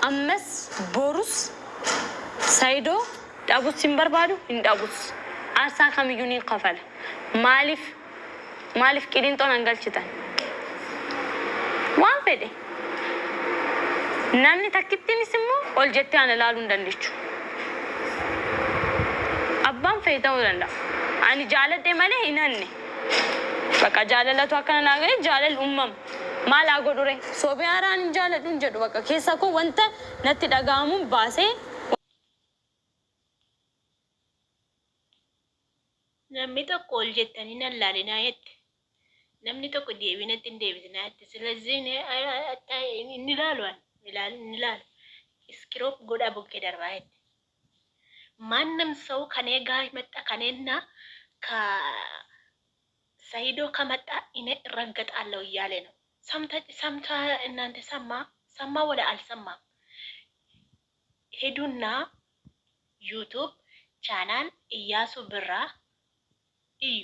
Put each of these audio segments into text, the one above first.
Ammas borus Saidoo dhabus hin barbaadu hin dhabus. Aarsaa kamiyyuu niin kafala. Maaliif maaliif qilinxoo nan galchitan? Waan fedhe. Namni takkittiinis immoo ol jettee ana ilaaluu hin dandeechu. Abbaan fedhe ta'uu danda'a. Ani jaaladhe malee hin hanne. Bakka jaalalatu akkana naa gahe jaalalli uumama. Maal haa godhure? Sobee haaraan hin jaaladhu hin jedhu bakka keessa koo wanta natti dhaga'amuun baasee. Namni tokko ol jettanii nan laalinaa jette. Namni tokko deebii natti hin deebisinaa jette. Silazii inni ilaalu ani hin ilaalu. Iskiroop godhaa bukkee darbaa jette. ማንም ሰው ከኔ ጋር መጣ ከኔና ከሰይዶ ከመጣ እኔ እረገጣለሁ እያለ ነው። ሰምታ ሰምታ እናንተ ሰማ ሰማ ወለ አልሰማም? ሄዱና ዩቱብ ቻናል እያሱ ብራ እዩ።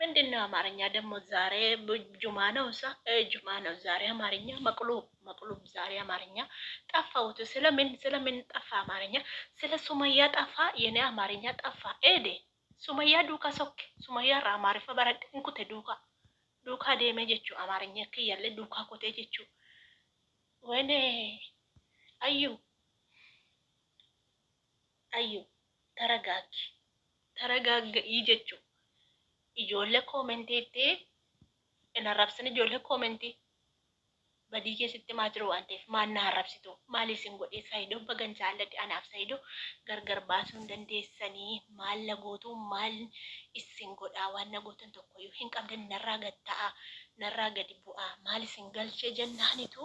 ምንድን ነው አማርኛ ደግሞ ዛሬ ጁማ ነው ሳ ጁማ ነው ዛሬ አማርኛ መቅሉብ መቅሉብ ዛሬ አማርኛ ጠፋውት። ስለምን ስለምን ጠፋ አማርኛ? ስለ ሱመያ ጠፋ፣ የኔ አማርኛ ጠፋ። ኤዴ ሱመያ ዱካ ሶክ ሱመያ ራ አማሪፈ በረድ እንኩተ ዱካ ዱካ ደሜ ጀቹ አማርኛ ክያለ ዱካ ኮቴ ጀቹ ወይኔ አዩ አዩ ተረጋጊ ተረጋጊ ጀቹ ijoollee koomentiitti hin arrabsin. Ijoollee koomentii badii keessatti maa jiru waan ta'eef maal na arrabsitu? Maal isin godhee Saayidoo? Bagan jaalladhe. Anaaf Saayidoo gargar baasuu hin dandeessanii. Maal na gootu? Maal isin godhaa? Waan na gootan tokkoyyuu hin qabdan. Narraa gad ta'a, narraa gadi bu'aa, maal isin galchee jennaanitu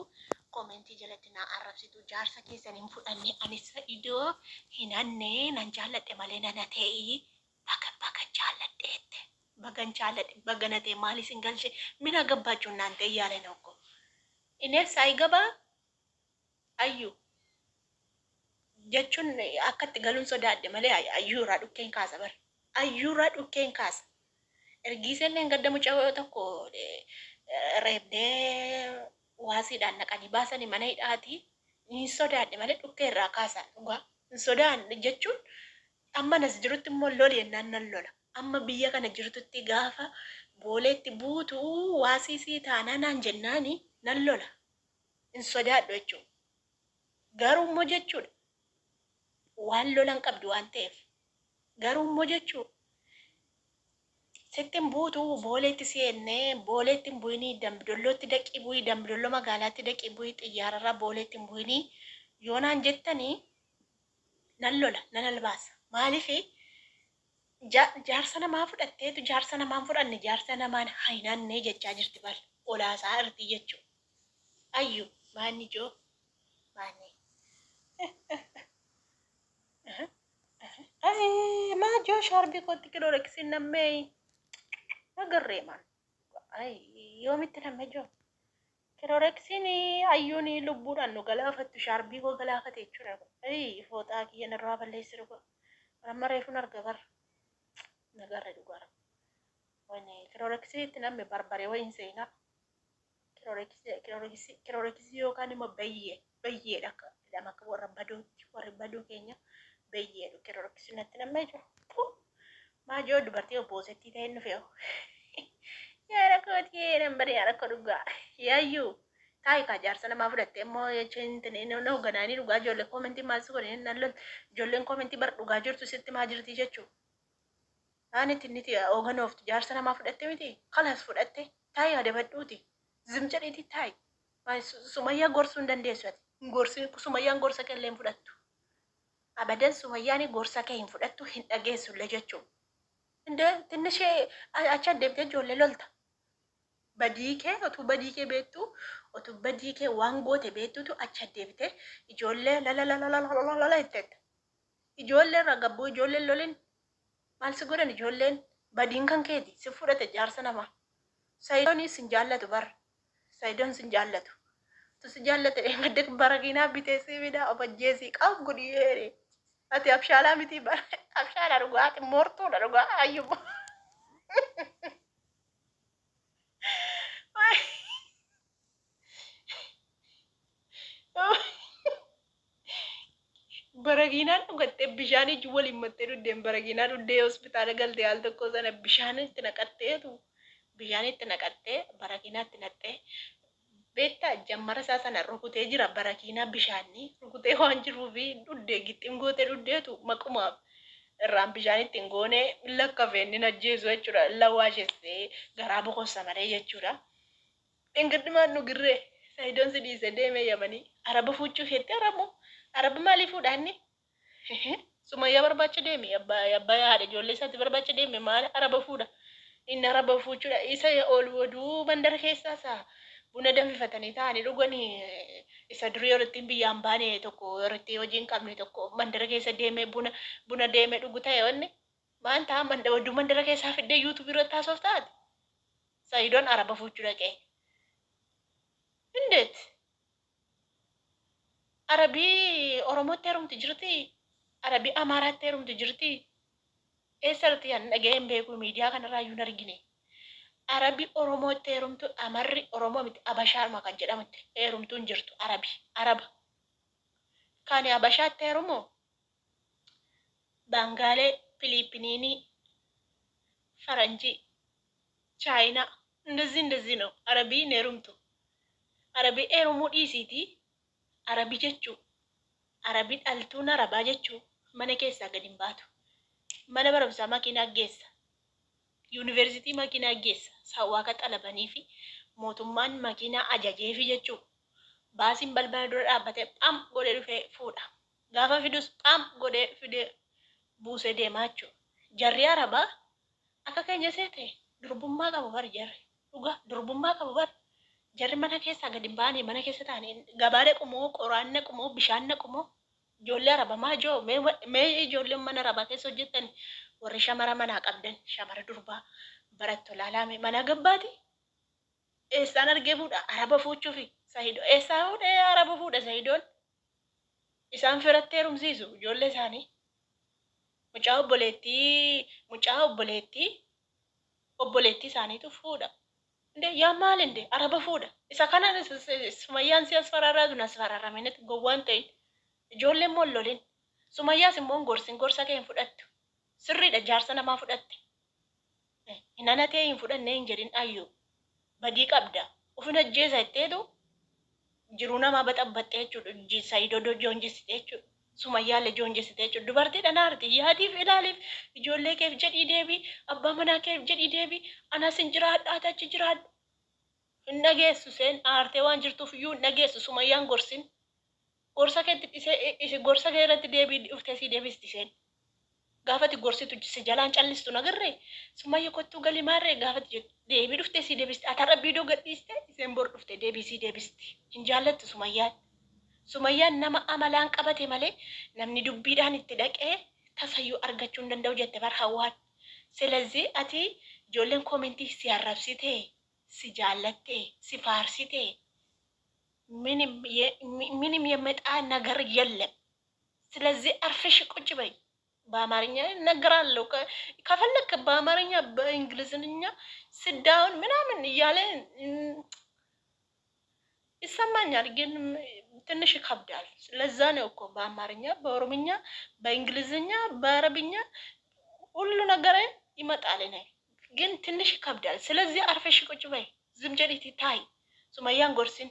koomentii jalatti na arrabsitu. Jaarsa keessan hin fudhanne. Ani Saayidoo hin hanne, nan jaalladhe malee nana ta'ii. Baga baga jaalladheette, bagan jaalladhe, bagana ta'e maal isin galche? ምን አገባችሁ እናንተ እያለ ነው እኮ። እኔ ሳይገባ አዩ jechuun akkatti galuun sodaadhe malee ayyuu irraa dhukkeen kaasa bar, ayyuu irraa dhukkeen kaasa. Ergiiseen gadda mucaa tokko reebdee waasiidhaan naqanii baasanii mana hidhaati. Hin sodaadhe malee dhukkee irraa kaasa dhugaa. Hin sodaanne jechuun amma nas jirutti immoo loli jennaan nan lola. Amma biyya kana jirtutti gaafa booleetti buutu waasii sii taanaa naan jennaani nan lola. Hin sodaadhu jechuudha. Garuu immoo jechuudha waan lolan qabdu waan ta'eef, garuu immoo jechuudha sitti hin buutu booleetti seennee booleetti hin bu'inii, Dambidollootti daqii bu'ii, Dambidolloo magaalaatti daqii bu'ii, xiyyaararraa booleetti hin bu'inii yoo naan jettanii nan lola, nan albaasa. Maaliif jaarsa namaa fudhatteetu jaarsa namaan fudhanne, jaarsa namaan haynannee jechaa jirti bal olaasaa irtii jechuudha. Ayyu maanni joo maanni. Maa joo shaarbii kootti kilooreksiin nammee agarree maal yoomitti nammee joo kilooreksiin ayyuun lubbuudhaan nu galaafattu shaarbii koo galaafate jechuudha. Fooxaa kiyya narraa balleessi dhugaa. Amma reefuun arga bara. Nagarra dhugaa. Wani kilooreksiitti namme barbaree wayiin seenaa. Kilooreksii yookaan immoo bayyee bayyeedha akka jedhama, akka warra baduutti, warri baduu keenya bayyeedha. Kilooreksii natti nammee jiru. Maa joo dubartii obboosettii ta'een dhufee. Yaa rakkootii nan bari yaa rakkoo dhugaa. Yaayyuu taayi kaa jaarsa namaa fudhattee immoo jechuun na hogganaanii dhugaa. Ijoollee koomentii maal si godhanii nan lol? Ijoolleen koomentii bar dhugaa jirtu sitti maa jirti jechuudha. Ani niti hooganooftu jaarsa namaa fudhatte miti, kalas fudhatte taayi adabadhuuti. Zim jedhiiti taayi. Sumayyaa gorsuu hin dandeessu ati. Gorsi sumayyaan gorsa kee illee hin fudhattu. Abadan sumayyaan gorsa kee hin fudhattu, hin dhageessu illee jechuudha. Indee tinnishee achi adeemtee ijoollee lolta. Badii kee otuu badii kee beektu, otuu badii kee waan goote beektutu achi adeemtee ijoollee lalalalalalalala jetteetta. Ijoollee irraa gabbuu, ijoolleen lolin maal si godhan ijoolleen? Badiin kan keeti, si fudhate jaarsa namaa. Sayidoon sin jaallatu bar. Sayidoon sin jaallatu. Tu si jaallate dheengadde barakiinaa bitee si fidaa of ajjeesii qaaf godhi jedhe. Ati abshaalaa miti bar. Abshaalaa dhugaa, ati moortuudha dhugaa ayyuma. Barakiinaan dhugattee bishaan ijji waliin mattee dhuddeen barakiinaa dhuddee hospitaala galtee al tokko sana bishaan itti naqatteetu bishaan itti naqattee barakiinaa itti naqxee beektaa jammara isaa sana rukutee jira barakiinaa bishaanni rukutee waan jiruufi dhuddee gixxim gootee dhuddeetu maqumaaf irraan bishaan itti hin goone lakkafee inni ajjeesu jechuudha lawaashessee garaa boqossa malee jechuudha. Dhingiddumaan nu girree Sayidoon si dhiise deeme Yamanii araba fuuchuu feetti arabu araba maalii fuudha inni Sumayyaa barbaacha deeme abbaa abbaa haadha ijoollee isaatti barbaacha deeme maal araba fuudha inni araba fuuchuudha isa ol oduu mandara keessaa isaa buna danfifatanii taa'anii dhuganii isa durii yeroo ittiin biyyaan baane tokko yeroo ittiin hojii hin qabne tokko mandara keessa deemee buna buna deemee dhugu ta'e wanni maan ta'a manda oduu mandara keessaa fiddee yuutuubii irratti haasoftaati Sayidoon araba fuuchuu dhaqee Indeet? Arabii Oromootti heerumti jirti? Arabii Amaaraatti heerumti jirti? Eessarratti an dhaga'ee hin beeku miidiyaa kanarraa iyyuu hin argine. Arabi Oromootti heerumtu Amarri Oromoo miti Abashaadhuma kan jedhamutti heerumtuu hin jirtu Arabi Araba. Kani Abashaatti heerumu Baangaalee, Filiippiniinii, Faranjii, Chaayinaa እንደዚህ እንደዚህ ነው Arabii hin heerumtu. Arabii heerumuu dhiisiitii Arabii jechuu Arabii dhaltuun Arabaa jechuu mana keessaa gad hin baatu. Mana barumsaa makiinaa geessa. Yuunivarsiitii makiinaa geessa. Sawwaaka xalabanii fi mootummaan makiinaa ajajeefi jechuu. Baasiin balbala dura dhaabbatee pham godhee dhufee fuudha. Gaafa fidus pham godhee fidee buusee deemaa jechuudha. Jarri Arabaa akka keenya seete durbummaa qabu bar jarri. Dhugaa durbummaa qabu bar. Jarri mana keessaa gadi hin baane mana keessa taa'anii gabaa dhaqu moo qoraan naqu moo bishaan naqu moo ijoollee Arabaa maa joo mee mee ijoolleen mana Arabaa keessa hojjettan warri shamara manaa qabdan shamara durbaa barattu laalaame mana gabbaati. Eessaan argee fuudha Araba fuuchuufi Sahido eessaa fuudhee Araba fuudha Sahidoon isaan firatti heerumsiisu ijoollee isaanii. Mucaa obboleettii mucaa obboleettii obboleettii isaaniitu fuudha. Inde yaa maal inde araba fuudha. Isa kana Sumayyaan si asfaraaraatu na asfaraarame gowwaan ta'in. Ijoolleen immoo hin lolin. Sumayyaas immoo hin gorsin gorsa kee hin fudhattu. Sirriidha jaarsa namaa fudhatte. Hin anatee hin fudhannee hin jedhin ayyuu. Badii qabda. Ufin ajjeesa jetteetu jiruu namaa baxabbaxxee jechuudha. Saayidoo joonjessite jechuudha. Sumayyaalee joonjessite jechuudha. Dubartii dhanaarti yaadiif ilaaliif ijoollee keef jedhii deebii abbaa manaa keef jedhii deebii anas hin jiraadha ati achi jiraadhu. Hin dhageessu seen aartee waan jirtuuf iyyuu hin dhageessu Sumayyaan gorsin. Gorsa keetti dhisee gorsa kee irratti deebii dhuftee sii deebisti seen. Gaafati gorsitu si jalaan callistu nagarree Sumayya kottuu gali maarree gaafati jettu deebii dhuftee sii deebisti. Ati har'a viidiyoo gadhiiste isheen bor dhuftee deebii sii deebisti. Hin jaallattu Sumayyaan. Sumayyaan nama amalaan qabate malee namni dubbiidhaan itti dhaqee tasayyuu argachuu hin danda'u jette bar Hawwaan. Silazii ati ijoolleen koomentii si arrabsite, si jaallatte, si faarsite ምንም የመጣ ነገር የለም። ስለዚህ አርፈሽ ቁጭ በይ። በአማርኛ እነግራለሁ። ከፈለክ በአማርኛ በእንግሊዝኛ ስዳውን ምናምን እያለ ይሰማኛል፣ ግን ትንሽ ይከብዳል። ለዛ ነው እኮ በአማርኛ፣ በኦሮምኛ፣ በእንግሊዝኛ፣ በአረብኛ ሁሉ ነገር ይመጣል። እኔ ግን ትንሽ ይከብዳል። ስለዚህ አርፈሽ ቁጭ በይ። ዝም jedhiitii taa'i. Sumayyaan gorsin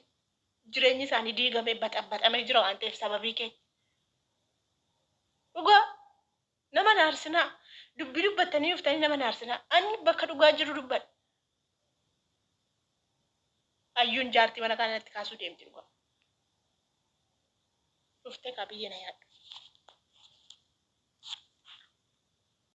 jireenyi isaanii diigamee baxabbaxamee jira waan ta'eef sababii kee. Dhugaa nama naarsinaa dubbii dubbattanii dhuftanii nama naarsinaa. Ani bakka dhugaa jiru dubbadha. Hayyuun jaartii mana kanatti kaasuu deemti dhugaa. Dhuftee kaa biyya na yaaddu.